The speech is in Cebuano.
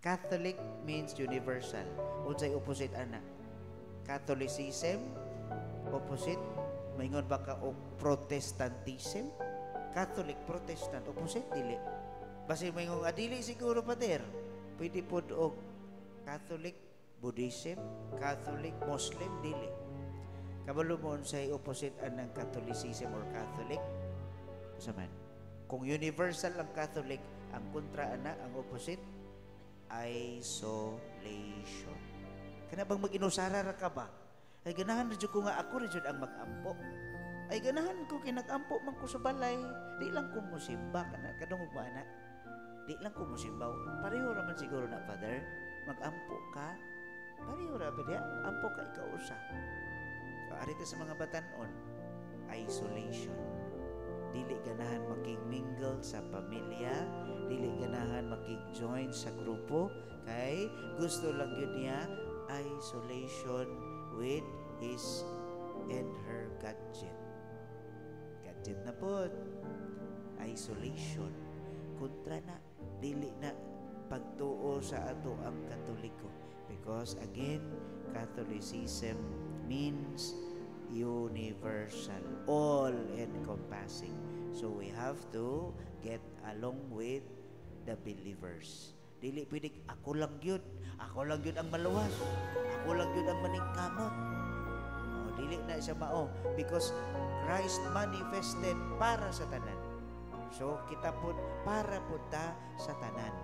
Catholic means universal. Unsay opposite ana? Catholicism, opposite, maingon ba ka og Protestantism? Catholic, Protestant, opposite dili. Basi maingon nga dili siguro, Pater. Pwede pod og Catholic, Buddhism, Catholic, Muslim, dili. Kabalo mo unsay opposite anang Catholicism or Catholic? Unsa man? Kung universal ang Catholic, ang kontra ana, ang opposite, isolation. Kana bang mag-inusara ra ka ba? Ay ganahan ra jud ko nga ako ra jud ang mag-ampo. Ay ganahan ko kay nag-ampo man ko sa balay. Di lang ko mosimba kana, kadungog mo ana. Di lang ko mosimba. Pareho ra man siguro na, Father. Mag-ampo ka. Pareho ra ba diya? Ampo ka ikaw usa. So, arita sa mga batanon, isolation. Dili ganahan makig-mingle sa pamilya, dili ganahan makig-join sa grupo, kay gusto lang yun niya isolation with his and her gadget. Gadget na po. Isolation. Kontra na. Dili na pagtuo sa ato ang Katoliko. Because again, Catholicism means universal, all-encompassing. So we have to get along with the believers. Dili pwede ako lang yun. Ako lang yun ang maluwas. Ako lang yun ang maningkamot. Oh, dili na siya mao because Christ manifested para sa tanan. So kita pud para pud ta sa tanan.